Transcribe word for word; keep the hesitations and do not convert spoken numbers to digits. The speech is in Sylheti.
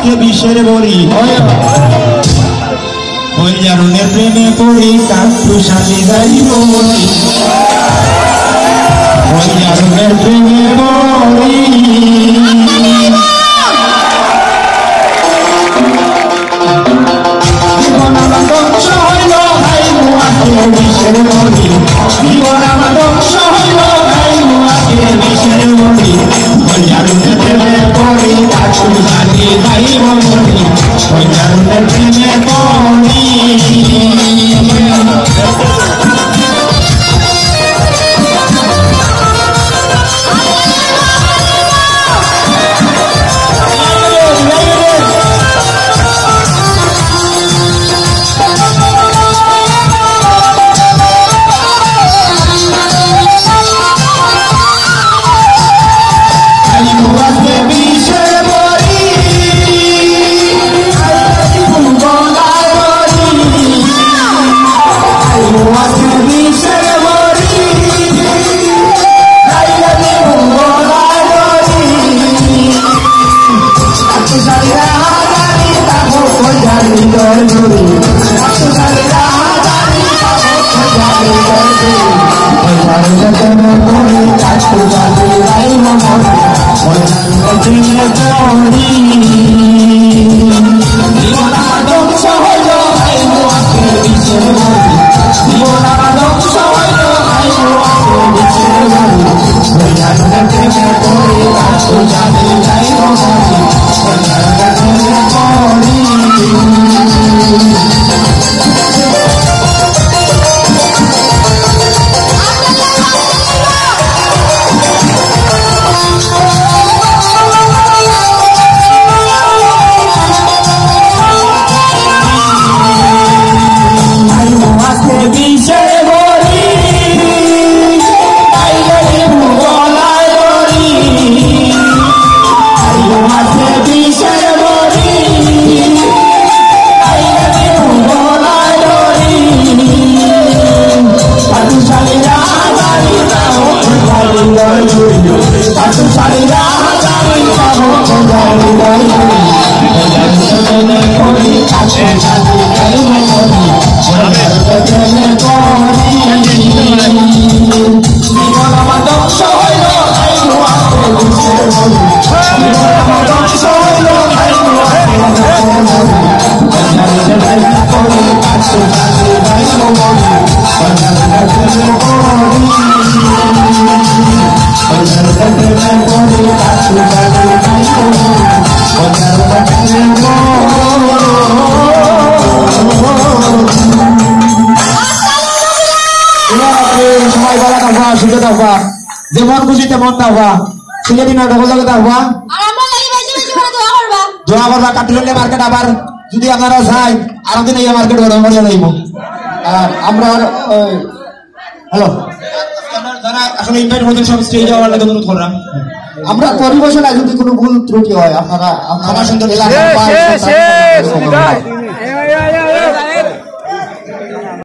কে বিষের বড়ি। ওই জারুনের প্রেমে পড়ি, কাকু শালি যাইব মরি। ওই জারুনের প্রেমে পড়ি। জীবন আমার ধ্বংস হইল, হাই মুয়াকে বিষের বড়ি। জীবন আমার ধ্বংস হইল, হাই মুয়াকে বিষের বড়ি। ওই জারুনের প্রেমে পড়ি, কাকু শালি যাইব মরি। ওই জারুনের প্রেমে পড়ি। সবাই ভালা থাকবা, সুখে থাকবা, যেমন খুশি তেমন থাকবা। সিলেটি নাটকর লগে থাকবা। আর আমার লাগি বেশি বেশি করে দোয়া করবা। দোয়া করবা, কাটুরলে মার্কেট আবার যদি আপনারা চাই, আরো দিন এই মার্কেট গরম করিয়া যাইব। আর আমরা আর, ওই, হ্যালো। যারা আসলে ইনভাইট হয়েছেন সব স্টেজে আওয়ার লাগি অনুরোধ করলাম। আমরা পরিবেশনায় যদি কোনো ভুল ত্রুটি হয়, আপনারা, আপনারা ক্ষমা সুন্দর এলাকার শেষ, শেষ, শেষ, বিদায়।